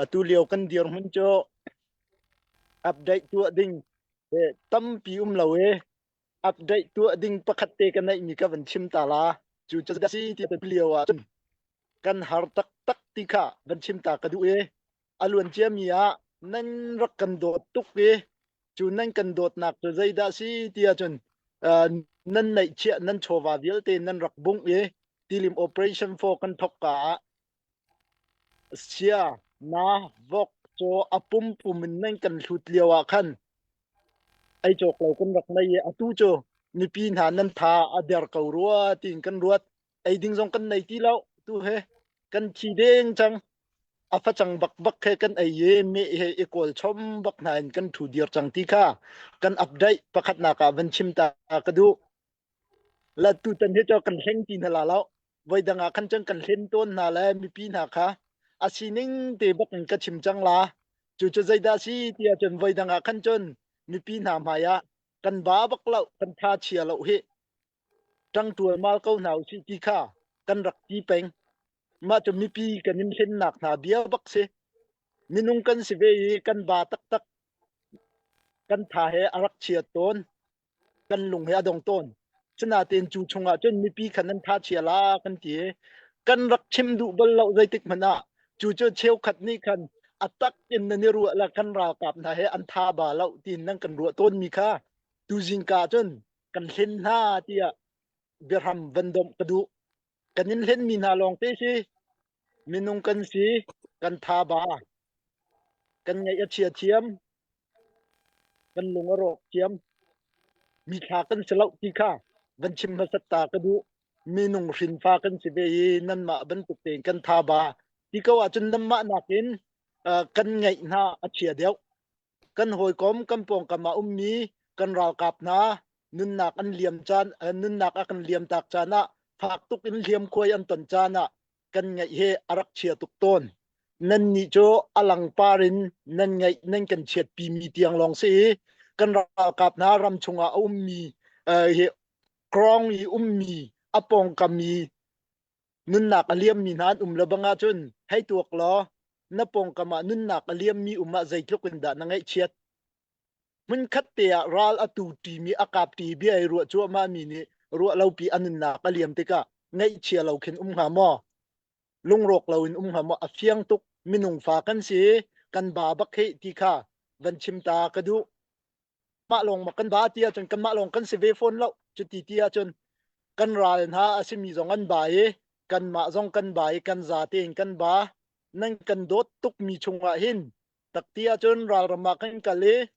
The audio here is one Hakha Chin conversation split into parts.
Atu lio kan dirhmun cu update tuah ding tampi um lo i update tuah ding pakhat te ka neihmi ka van chim ta la. Cu cu si ti lio ah cun kan har taktak ti kha van chim ta ka duh i a luan ciami ah nan rak kan dawt tuk i cu nan kan dawtnak cu zeidah si ti ahcun nan neihchiah nan chawva vialte nan rak bungh i tilim operation for kan thok ka ah sia na vok caw a pumpum in nan kan hlut lio ah khan ei cawk lo kan rak nei i atu cu mipi hna nan tha a der ko rua tiin kan ruat. Ei ding zong kan nei ti lo tu he kan thi deng cang. A facang bak bak he kan ei i meh he i kawl chom bak hna in kan thu dir cang ti kha kan update pakhatnak ah van chim ta ka duh. La tutan hi cu kan hleng ti hna la lo. Voi dang ah khan cun kan hlen tawn hna le mipi hna kha a sining te bak in ka chim cang la. Cu cu zeidah si ti ahcun voi dang ah khan cun mipi hna hmai ah kan ba bak lo, kan tha chia lo hi. Ṭang ṭualmal ko hna usih ti kha kan rak ti peng. Mah cu mipi kan in hlennak hna bia bak si. Minung kan si ve i kan ba taktak. Kan tha he a rak chia tawn. Kan lung he a dong tawn. Cunatein cu chungah cun mipi kha nan tha chia la kan ti i kan rak chim duh bal lo zeitik hmanh ah cu cu cheukhat nih khan a tak in nan i ruah la kan ralkap hna he an tha ba lo tiin nan kan ruah tawnmi kha tu zingka cun kan hlen hna tiah biahram van domh ka duh. Kan in hlenmi hna lawng te si minung kan si kan tha ba kan ngaih a chia thiam kan lung a rawk thiam mi thla kan si lo ti kha van chim hmasat ta ka duh minung hrinfa kan si ve i nanmah bantuk tein kan tha ba ti ko ahcun nanmah nakin kan ngaih hna a chia deuh kan hawikom kan pawngkam ah ummi kan ralkap hna nunnak an liam caan nunnak a kan liam tak caan ah fak tuk in hliamkhuai an ton caan ah kan ngaih he a rak chia tuk tawn. Nannih cu a langpar in nan ngaih nan kan chiatpi mi tiang lawng si i kan ralkap hna ram chungah a ummi hi krong i ummi a pawngkam i nunnak a liammi hna an um lo bang ahcun hei tuak law na pawngkam ah nunnak a liammi um ah zeitluk in dah na ngaihchiat. Hmunkhat te ah ral a tu ṭimi a kap ṭi bia i ruah cuahmahmi nih ruah lopi a nunnak a liam tikah ngaihchia lo khin um hnga maw? Lungrawk loin um hnga maw? A fiang tuk minung fa kan si kan ba bak hei ti kha van chim ta ka duh. Mah lawng ma kan ba ti ahcun kanmah lawng kan si ve fawn lo. Cuti ti ahcun kan ral hna a simi zong an ba i kanmah zong kan ba i kan za tein kan ba. Nan kan dawt tukmi chungah hin Tak ti ahcun ralram ah kan kal i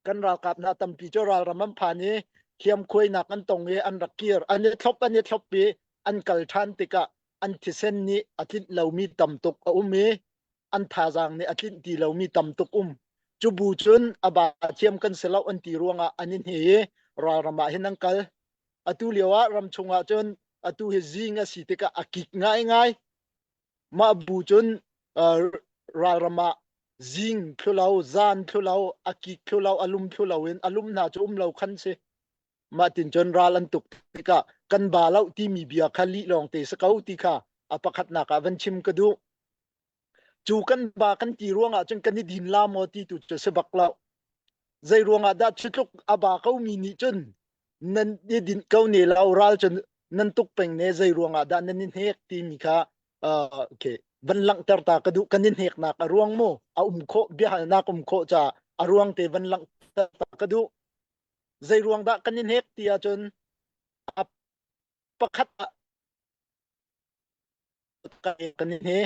kan ralkap hna tampi cu ralram an phan i hliamkhuainak an tong i an rak kir. An i thlop an i thlop i an kal ṭhan tikah an thisen nih a tlinh lomi tam tuk a um i an thazaang nih a tlinh ti lomi tam tuk um. Cu bu cun a ba thiam kan si lo an ti ruangah an i hne i ralram ah hin an kal. Atu lio ah ram chungah cun atu hi zing a si tikah a kik ngaingai. Mah bu cun ralram ah zing thlulo, zan thlulo, a kik thlulo, a lum thlulo in a lum hna cu um lo khan si. Mah tin cun ral an tuk tikah kan ba lo timi bia kha lih lawng te si ko ti kha a pakhatnak ah van chim ka duh. Cu kan ba kan ti ruangah cun kan i din la maw ti tu cu si bak lo. Zei ruangah dah cutluk a ba ko mi nih cun nan i dinh ko ne lo ral cun nan tuk peng ne zei ruangah dah nan i hnek timi kha uh, okay van langhter ta ka duh kan i hneknak a ruang mu a um khawh biahalnak um khawh ca a ruang te van langhter ta ka duh zei ruang dah kan i hnek ti ahcun a pakhat ah kan i hne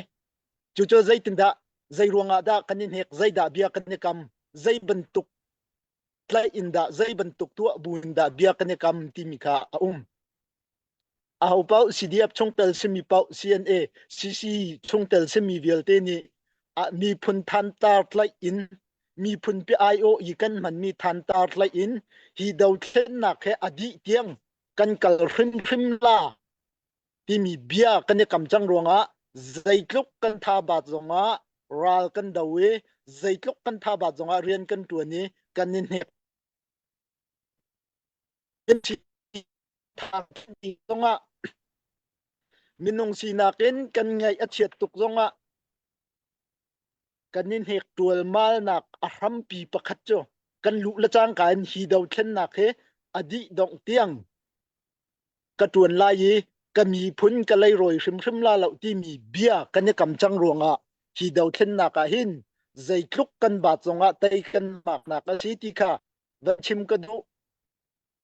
cucu zeitindah zei ruangah dah kan i hnek zeidah bia kan i kam zei bantuk tlaih in dah zei bantuk tuah bu in dah bia kan i kam timi kha a um. Aho paoh CDF chungtel simi paoh CNA CC chungtel simi vialte nih miphun thantar tlaih in miphun pi IO i kan hmanmi thantar tlaih in hi dothlennak he a dih tiang kan kal hrimhrim la timi bia kan i kam cang ruangah zeitluk kan tha bat zongah ral kan do i zeitluk kan tha bat zongah rian kan ṭuan i kan i hnek zongah minung sinak in kan ngaih a chiat tuk zongah. Kan i hnek ṭualmalnak a hrampi pakhat cu kan luh le cangka in hi dothlennak hi a dih dongh tiang ka ṭuan lai i ka miphun ka leirawi hrimhrim la lo timi bia kan i kam cang ruangah hi dothlennak ah hin zeitluk kan baat zongah tei kan maknak a si ti kha va chim ka duh.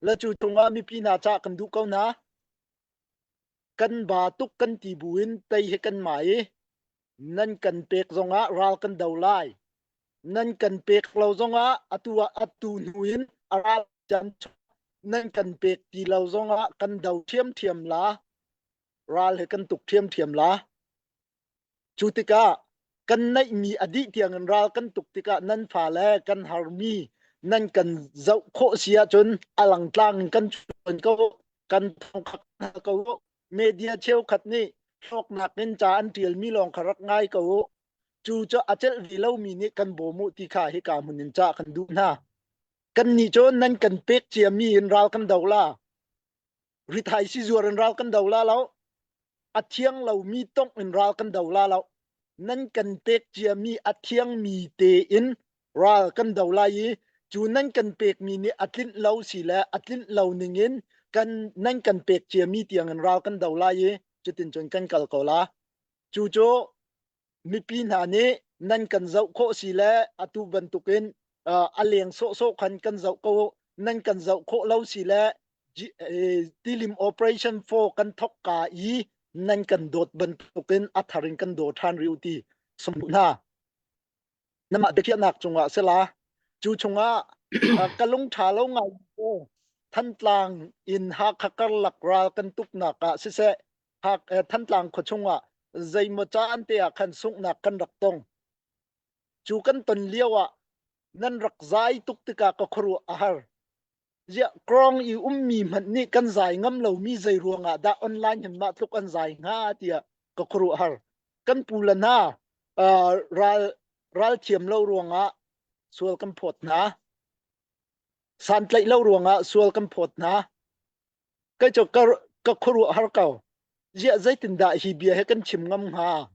La cu chungah mipi hna cah kan duh ko hna. Kan ba tuk kan ti buin tei hi kan ma i nan kan pek zongah ral kan do lai. Nan kan pek lo zongah atu ah atu hnu in a ral can nan kan pek ti lo zongah kan do ṭhiamṭhiam la. Ral he kan tuk ṭhiamṭhiam la. Cu tikah kan neihmi a dih tiangin ral kan tuk tikah nan fale kan harmi nan kan zoh khawh si ahcun a langtlang in kan chuan ko kan thongkhak hna ko media cheukhat nih hlawknak in ca an ṭialmi lawng kha rak ngai ko u. Cu cu a celh ve lomi nih kan bawm u ti kha hika hmun in ca kan duh hna. Kannih cu nan kan pek ciami in ral kan do la. Rithai sizuar in ral kan do la lo. A thiang lomi tongh in ral kan do la lo. Nan kan pek ciami a thiangmi tein ral kan do lai i cu nan kan pekmi nih a tlinh lo si le a tlinh lo ningin kan nan kan pek ciami tiangin ral kan do lai i cutin cun kan kal ko la. Cu cu mipi hna nih nan kan zoh khawh si le atu bantukin a leng sawhsawh khan kan zoh ko nan kan zoh khawh lo si le tilim operation 4 kan thok ka i nan kan dawt bantukin a thar in kan daw ṭhan rih u ti sum hna namah biakhiahnak cungah sila cu chungah ka lung ṭha lo ngai Thantlang in Hakha karlak ral kan tuknak ah siseh Thantlang khua chungah zeimaw caan te ah khan sunghnak kan rak tong. Cu kan ton lio ah nan rak zai tuk tikah ka khuaruah a har. Ziah krong i ummi hmanh nih kan zai ngam lomi zei ruangah dah online hin mah tluk an zai hnga tiah ka khuaruah har. Kan pu le hna ral ral thiam lo ruangah sual kan phawt hna. Santlaih lo ruangah sual kan phawt hna. Kei cu ka, ka khuaruah har ko. Ziah zeitindah hi bia hi kan chim ngam hnga?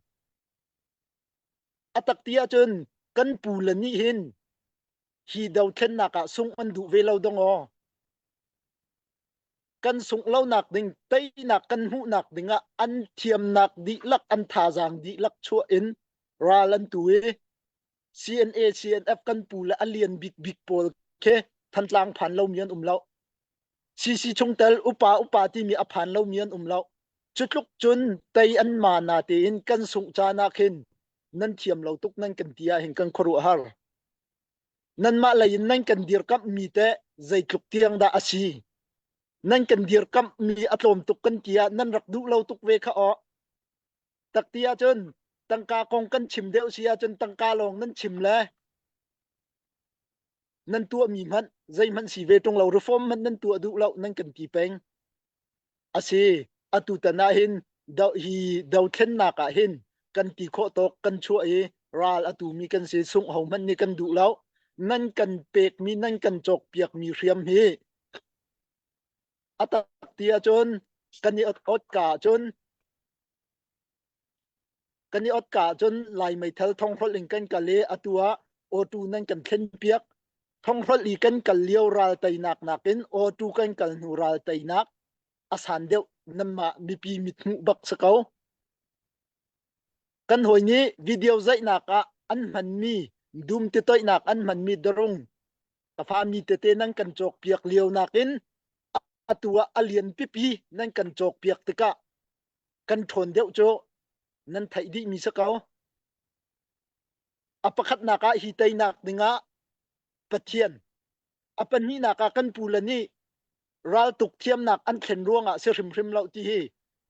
A tak ti ahcun kan pu le nih hin hi dothlennak ah sungh an duh ve lo dong aw. Kan sungh lonak ding, teinak kan hmuhnak ding ah an thiamnak dihlak, an thazaang dihlak chuah in ral an tu i CNA, CNF kan pu le a lian bikbik pawl khi Thantlang phan lomi an um lo. CC chungtel upa upa timi a phan lomi an um lo. Cu tluk cun tei an ma na tein kan sungh caan ah khin nan thiam lo tuk nan kan ti ah hin kan khuaruah har. Nanmah lei in nan kan dirkamh mi teh zeitluk tiang dah a si? Nan kan dirkamh mi a tlawm tuk kan ti ah nan rak duh lo tuk ve kha aw. Tak ti ahcun tangka kong kan chim deuh si ahcun tangka lawng nan chim le nan tuahmi hmanh zeihmanh si ve ṭung lo reform hmanh nan tuah duh lo nan kan ti peng. A si, atutan ah hin do, hi dothlennak ah hin kan ti khawh tawk kan chuah i ral a tumi kan si sungh ho hmanh nih kan duh lo. Nan kan pekmi nan kan cawkpiakmi hriam hi a tak ti ahcun kan i ot ka ahcun Kan i ot ka ahcun Lai meithal thonghrolh in kan kal i atu ah auto nan kan thlenpiak. Thonghrolh i kan kal lio ral teinak nakin auto kan kal hnu ral teinak a san deuh nanmah mipi mithmuh bak si ko. Kan hawi nih video zaihnak ah an hmanmi dum titoihnak an hmanmi darung ka fami tete nan kan cawkpiak lio nakin atu ah a lian pipi nan kan cawkpiak tikah kan ṭhawn deuh cu nan theih dihmi si ko. A pakhatnak ah hi teinak dingah Pathian, a pahnihnak ah kan pu le nih raltuk thiamnak an thlen ruangah si hrimhrim lo ti hi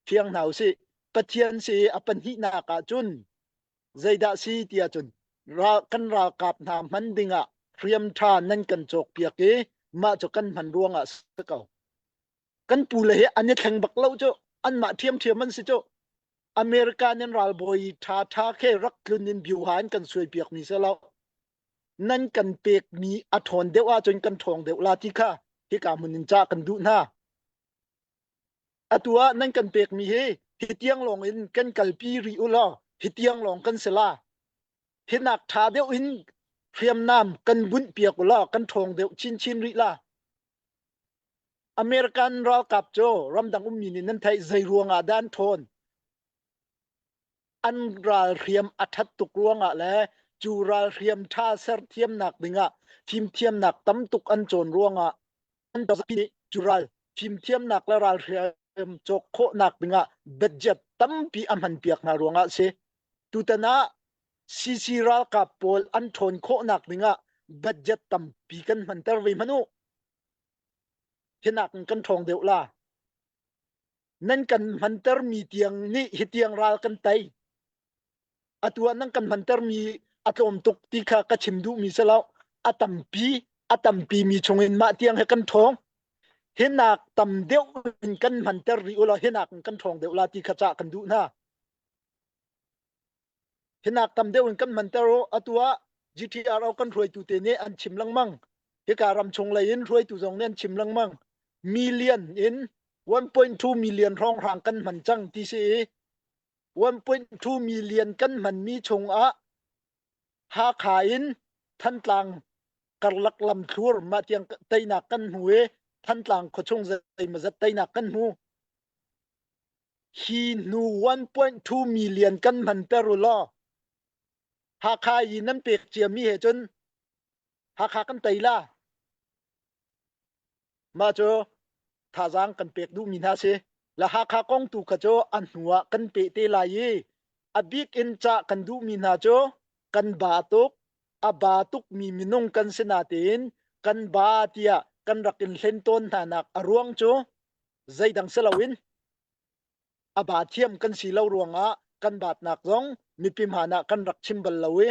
fiang hna usih. Pathian si a pahnihnak ah cun zeidah si ti ahcun ral, kan ralkap hna hman dingah hriam ṭha nan kan cawkpiak i mah cu kan hman ruangah si ko. Kan pu le hi an i thleng bak lo cu anmah ṭhiamṭhiam an si cu. America nan ralbawi ṭha ṭha khe rak tlun in biuha an kan suai piak mi si lo. Nan kan pek mi a ṭhawn deuh ahcun kan ṭhawng deuh la ti kha hika hmun in cah kan duh hna. Atu ah nan kan pek mi hi hi tiang lawng in kan kalpi rih u law hi tiang lawng kan si la. Hinak ṭha deuh in hriamnam kan bunh piak ulaw kan ṭhawng deuh chinchin rih la. American ralkap cu ramdang ummi nih nan theih zei ruangah dah an ṭhawn? An ralhriam a ṭhat tuk ruangah le cu ralhriam ṭha serthiamnak dingah fimthiamnak tam tuk an cawn ruangah an zapi nih cu ral fimthiamnak le ralhriam cawk khawhnak dingah budget tampi a hmanpiak hna ruangah a si. Tutan ah CC ralkap pawl an ṭhawn khawhnak dingah budget tampi kan hmanter ve hmanh u. Hinak in kan ṭhawng deuh la. Nan kan hmantermi tiang nih hi tiang ral kan tei. Atu ah nan kan hmantermi a tlawm tuk ti kha ka chim duhmi si lo. A tampi, a tampi mi chungin mah tiang hi kan ṭhawng. Hinak tam deuh in kan hmanter rih u law hinak in kan ṭhawng deuh la ti kha cah kan duh hna. Hinak tam deuh in kan hmanter u. Atu ah GTRO kan hruaitu te nih an chim lengmang. Hika ram chung lei in hruaitu zong nih an chim lengmang. Million in 1.2 million hrawnghrang kan hman cang ti si i 1.2 million kan hmanmi chungah Hakha in Thantlang karlak lamthlur mah tiang teinak kan hmu i Thantlang khuachung zeimawzat teinak kan hmu. Hi hnu 1.2 million kan hmanter u law Hakha i nan pek ciami he cun Hakha kan tei la. Mah cu thazaang kan pek duhmi hna si. La Hakha kong tu kha cu a hnu ah kan peh te lai i a bik in cah kan duhmi hna cu kan ba tuk, a ba tukmi minung kan si natein kan ba tiah kan rak in hlen tawn hna nak a ruang cu zeidang si loin a ba thiam kan si lo ruangah kan batnak zong mipi hmaan ah kan rak chim bal lo i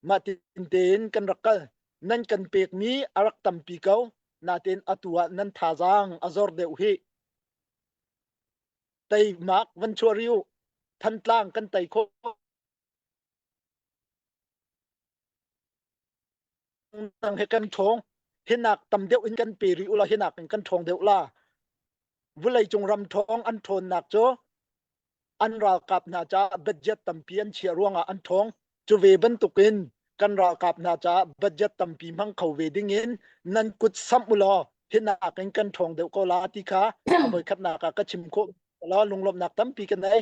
mah tin tein kan rak kal. Nan kan pekmi a rak tampi ko natein atu ah nan thazaang a zor deuh hi. Teimak van chuah rih u. Thantlang kan tei khawh nang he kan ṭhawng. Hinak tam deuh in kan pe rih u law hinak in kan ṭhawng deuh la. Vawleicung ram ṭhawng an ṭhawnnak cu an ralkap hna caah budget tampi an chiah ruangah an ṭhawng. Cu ve bantukin kan ralkap hna caah budget tampi hmang kho ve dingin nan kut samh u law hinak in kan ṭhawng deuh ko la ti kha a voikhatnak ah ka chim khawh law lunglawmhnak tampi ka nei.